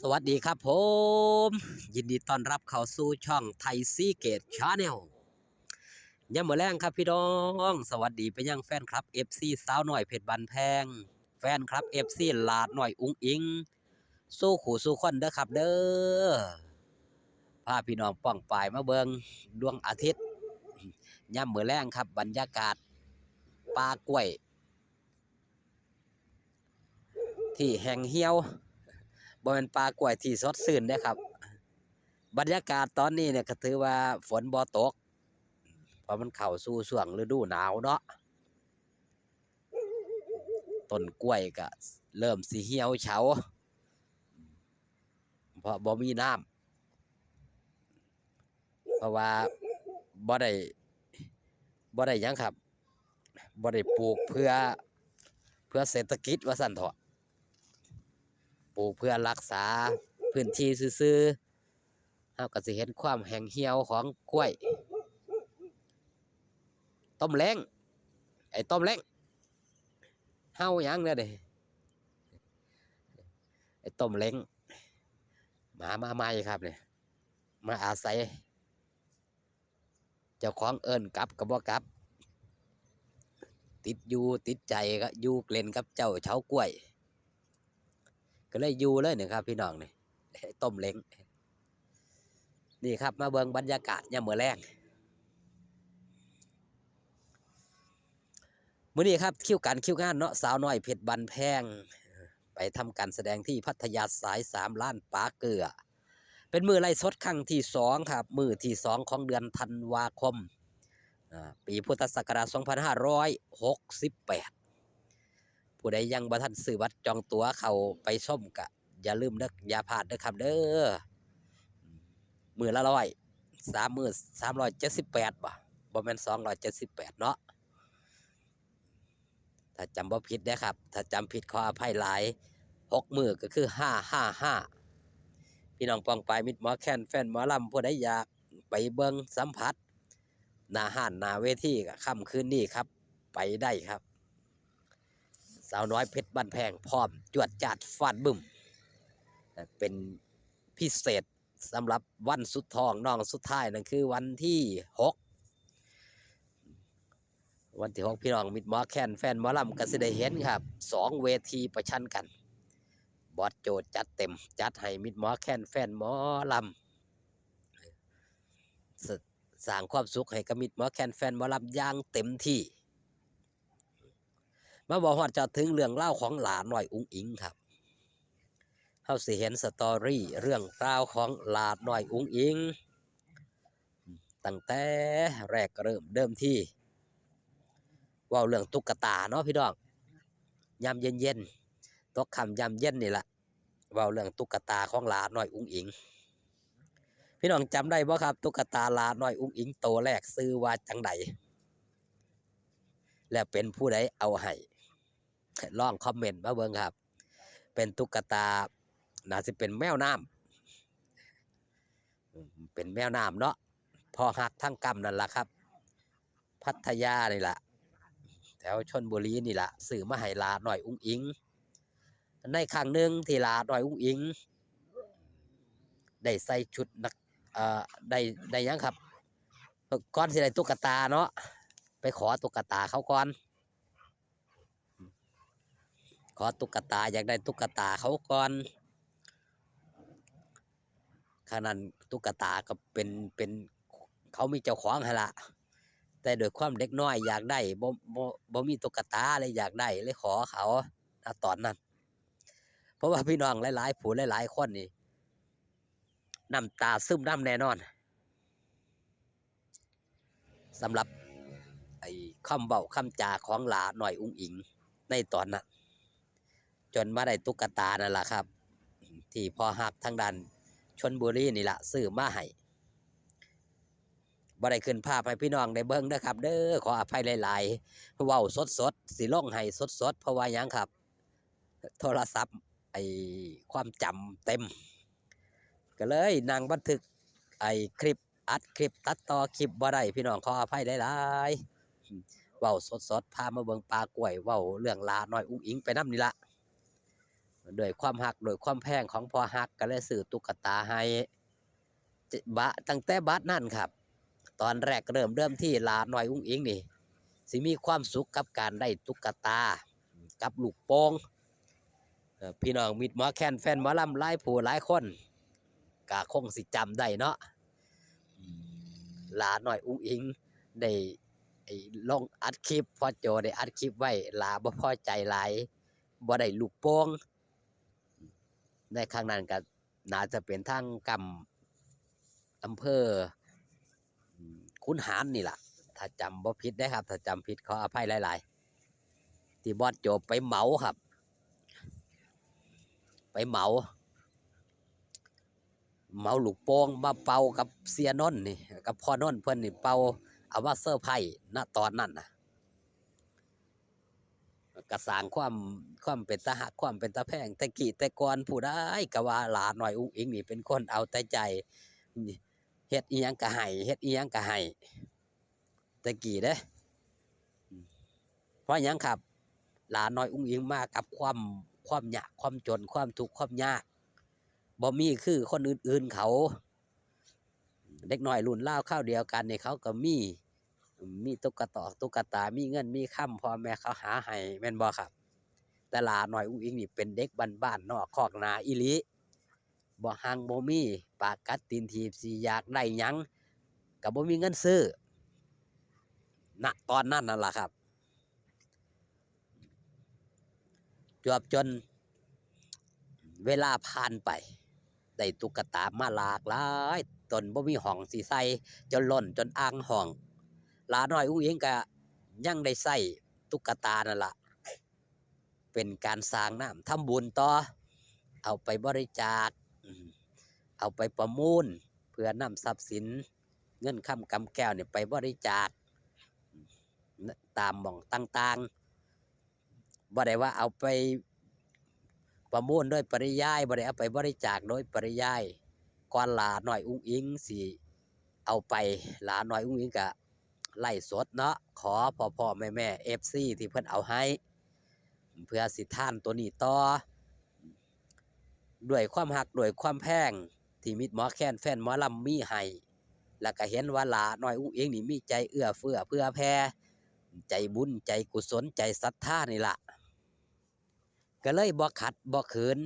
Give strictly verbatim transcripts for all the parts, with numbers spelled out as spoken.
สวัสดีครับผม ยินดีต้อนรับเข้าสู่ช่องไทยซีเกตชาแนล ยามมื้อแลงครับพี่น้อง สวัสดีไปยังแฟนคลับ เอฟซี สาวน้อยเพชรบ้านแพง แฟนคลับ เอฟซี หลาดน้อยอุ๋งอิ๋ง สู่คู่สู่คนเด้อครับเด้อ พาพี่น้องป้องปายมาเบิ่งดวงอาทิตย์ ยามมื้อแลงครับ บรรยากาศป่ากล้วย ที่แห้งเหี่ยว บ่แม่นป่ากล้วยที่สดชื่นเด้อครับ บรรยากาศตอนนี้เนี่ยก็ถือว่าฝนบ่ตก เพราะมันเข้าสู่ช่วงฤดูหนาวเนาะ ต้นกล้วยก็เริ่มสิเหี่ยวเฉา เพราะบ่มีน้ำ เพราะว่าบ่ได้ บ่ได้หยังครับ บ่ได้ปลูกเพื่อ เพื่อเศรษฐกิจว่าซั่นเถาะ ปลูกเพื่อรักษาพื้นที่ซื่อๆ เฮาก็สิเห็นความแห้งเหี่ยวของกล้วย ต้มเล้ง ไอ้ต้มเล้ง เห่าหยังเนี่ยเด้ ไอ้ต้มเล้ง หมามาใหม่ครับเนี่ย มาอาศัย เจ้าของเอิ้นกลับก็บ่กลับ ติดอยู่ติดใจก็อยู่เล่นกับเจ้าเฉากล้วย ก็เลยอยู่เลยนี่ครับพี่น้องนี่ ต้มเล้ง นี่ครับ มาเบิ่งบรรยากาศยามมื้อแลง มื้อนี้ครับ คิวการคิวงานเนาะ สาวน้อยเพชรบ้านแพง ไปทำการแสดงที่พัทยาสายสาม ลานป่าเกลือ เป็นมื้อไลฟ์สดครั้งที่สองครับ มื้อที่สองของเดือนธันวาคม อ่า ปีพุทธศักราช สองพันห้าร้อยหกสิบแปด ผู้ใดยังบ่ทันซื้อบัตรจองตั๋วเข้าไปชมก็อย่าลืมเด้อ อย่าพลาดเด้อครับเด้อ มื้อละร้อย สามมื้อ สามร้อยเจ็ดสิบแปด บ่ บ่แม่น สองร้อยเจ็ดสิบแปด เนาะ ถ้าจำบ่ผิดเด้อครับ ถ้าจำผิดขออภัยหลาย หกมื้อก็คือ ห้าห้าห้า พี่น้องป้องปายมิตรหมอแคนแฟนหมอลำ ผู้ใดอยากไปเบิ่งสัมผัส หน้าฮ้านหน้าเวทีก็ค่ำคืนนี้ครับ ไปได้ครับ สาวน้อยเพชรบ้านแพงพร้อมจวดจาดฟาดบึ้ม เป็นพิเศษสำหรับวันสุดท้องน้องสุดท้าย นั่นคือวันที่หก วันที่หก พี่น้องมิตรหมอแคนแฟนหมอลำก็สิได้เห็นครับ สองเวทีประชันกัน บอสโจจัดเต็ม จัดให้มิตรหมอแคนแฟนหมอลำ ส- สร้างความสุขให้กับมิตรหมอแคนแฟนหมอลำอย่างเต็มที่ มาเว้าฮอดเจาะถึงเรื่องราวของหลาน้อยอุ๋งอิ๋งครับ เฮาสิเห็นสตอรี่เรื่องราวของหลาน้อยอุ๋งอิ๋ง ตั้งแต่แรกเริ่มเดิมที เว้าเรื่องตุ๊กตาเนาะพี่น้อง ยามเย็นๆ ตกค่ำยามเย็นนี่ล่ะ เว้าเรื่องตุ๊กตาของหลาน้อยอุ๋งอิ๋ง พี่น้องจำได้บ่ครับ ตุ๊กตาหลาน้อยอุ๋งอิ๋งโตแรกชื่อว่าจั่งใด และเป็นผู้ใดเอาให้ ลองคอมเมนต์มาเบิ่งครับ เป็นตุ๊กตา น่าสิเป็นแมวน้ำ อืม เป็นแมวน้ำเนาะ พ่อฮักทั้งกำนั่นล่ะครับ พัทยานี่ล่ะ แถวชลบุรีนี่ล่ะ ซื้อมาให้หลาน้อยอุ๋งอิ๋ง ในครั้งหนึ่งที่หลาน้อยอุ๋งอิ๋ง ได้ใส่ชุดนัก เอ่อ ได้ ได้หยังครับ ก่อนสิได้ตุ๊กตาเนาะ ไปขอตุ๊กตาเขาก่อน ขอตุ๊กตา อยากได้ตุ๊กตาเขาก่อน ขนาดตุ๊กตาก็เป็น เป็น เขามีเจ้าของหั่นล่ะ แต่ด้วยความเด็กน้อยอยากได้ บ่ บ่ บ่มีตุ๊กตาเลยอยากได้ เลยขอเขา ณ ตอนนั้น เพราะว่าพี่น้องหลายๆ ผู้หลายๆ คนนี่ น้ำตาซึมนำแน่นอน สำหรับไอ้คำเว้าคำจาของหลาน้อยอุ๋งอิ๋งในตอนนั้น จนมาได้ตุ๊กตานั่นล่ะครับ ที่พ่อฮักทางด้านชลบุรีนี่ล่ะซื้อมาให้ บ่ได้ขึ้นภาพให้พี่น้องได้เบิ่งเด้อครับเด้อ ขออภัยหลายๆ เว้าสดๆ สิลงให้สดๆ เพราะว่าหยังครับ โทรศัพท์ไอ้ความจำเต็ม ก็เลยนั่งบันทึกไอ้คลิป อัดคลิป ตัดต่อคลิปบ่ได้ พี่น้องขออภัยหลายๆ เว้าสดๆ พามาเบิ่งป่ากล้วย เว้าเรื่องหลาน้อยอุ๋งอิ๋งไปนำนี่ล่ะ ด้วยความฮัก ด้วยความแพงของพ่อฮัก ก็เลยซื้อตุ๊กตาให้ บะ ตั้งแต่บัดนั้นครับ ตอนแรกเริ่มเดิมที่หลาน้อยอุ๋งอิ๋งนี่ สิมีความสุขกับการได้ตุ๊กตา กับลูกโป่ง เอ่อ พี่น้องมิตรหมอแคนแฟนหมอลำหลายผู้หลายคน ก็คงสิจำได้เนาะ หลาน้อยอุ๋งอิ๋งได้ ไอ้ ลงอัดคลิป พ่อโจได้อัดคลิปไว้ หลาบ่พอใจหลาย บ่ได้ลูกโป่ง ในครั้งนั้นก็น่าจะเป็นทางกำ อำเภอ อืม ขุนหารนี่ล่ะ ถ้าจำบ่ผิดเด้อครับ ถ้าจำผิดขออภัยหลายๆ ที่บอสโจไปเหมาครับ ไปเหมา เหมาลูกโป่งมาเป่ากับเสียนนท์นี่ กับพ่อนนท์เพิ่นนี่เป่า เอามาเซอร์ไพรส์ ณ ตอนนั้นน่ะ ก็สร้างความ ความเป็นตาฮัก ความเป็นตาแพง แต่กี้แต่ก่อนผู้ใดก็ว่าหลาน้อยอุ๋งอิ๋งนี่เป็นคนเอาแต่ใจ เฮ็ดอิหยังก็ให้ เฮ็ดอิหยังก็ให้ แต่กี้เด้ เพราะหยังครับ หลาน้อยอุ๋งอิ๋งมากับความ ความยาก ความจน ความทุกข์ ความยาก บ่มีคือคนอื่นๆเขา เด็กน้อยรุ่นราวคราวเดียวกันนี่เขาก็มี มีตุ๊กตา ตุ๊กตา มีเงิน มีคำ พ่อแม่เขาหาให้ แม่นบ่ครับ แต่หลาน้อยอุ๋งอิ๋งนี่เป็นเด็กบ้านๆ นอกคอกนาอีหลี บ่ฮั่งบ่มี ปากกัดตีนถีบ สิอยากได้หยัง ก็บ่มีเงินซื้อ ณ ตอนนั้นนั่นล่ะครับ จวบจนเวลาผ่านไป ได้ตุ๊กตามาหลากหลาย จนบ่มีห้องสิใส่ จนล้น จนอ่างห้อง หลาน้อยอุ๋งอิ๋งก็ยังได้ใช้ตุ๊กตานั่นล่ะ เป็นการสร้างน้ำทำบุญต่อ เอาไปบริจาค อืม เอาไปประมูล เพื่อนำทรัพย์สิน เงินคำกำแก้วเนี่ยไปบริจาค ตามหม่องต่างๆ บ่ได้ว่าเอาไปประมูลโดยปริยาย บ่ได้เอาไปบริจาคโดยปริยาย ก่อนหลาน้อยอุ๋งอิ๋งสิเอาไป หลาน้อยอุ๋งอิ๋งก็ไลฟ์สดเนาะ ขอพ่อๆ แม่ๆ เอฟซี ที่เพิ่นเอาให้ เพื่อสิทานตัวนี้ต่อ ด้วยความฮัก ด้วยความแพง ที่มิตรหมอแคนแฟนหมอลำมีให้ แล้วก็เห็นว่าหลาน้อยอุ๋งอิ๋งนี่มีใจเอื้อเฟื้อเผื่อแผ่ ใจบุญ ใจกุศล ใจศรัทธานี่ล่ะ ก็เลยบ่ขัดบ่ขืน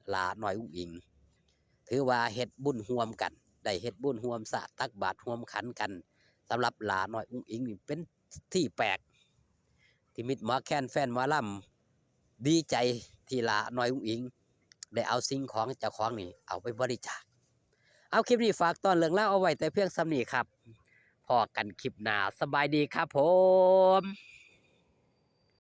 หลาน้อยอุ๋งอิ๋ง ถือว่าเฮ็ดบุญร่วมกัน ได้เฮ็ดบุญร่วมสร้างตักบาตรร่วมขันกัน สำหรับหลาน้อยอุ๋งอิ๋งนี่เป็นที่แปลก ที่มิตรหมอแคนแฟนหมอลำ ดีใจที่หลาน้อยอุ๋งอิ๋ง ได้เอาสิ่งของเจ้าของนี่เอาไปบริจาค เอาคลิปนี้ฝากต้อนเรื่องราวเอาไว้แต่เพียงส่ำนี้ครับ พ้อกันคลิปหน้า สบายดีครับผม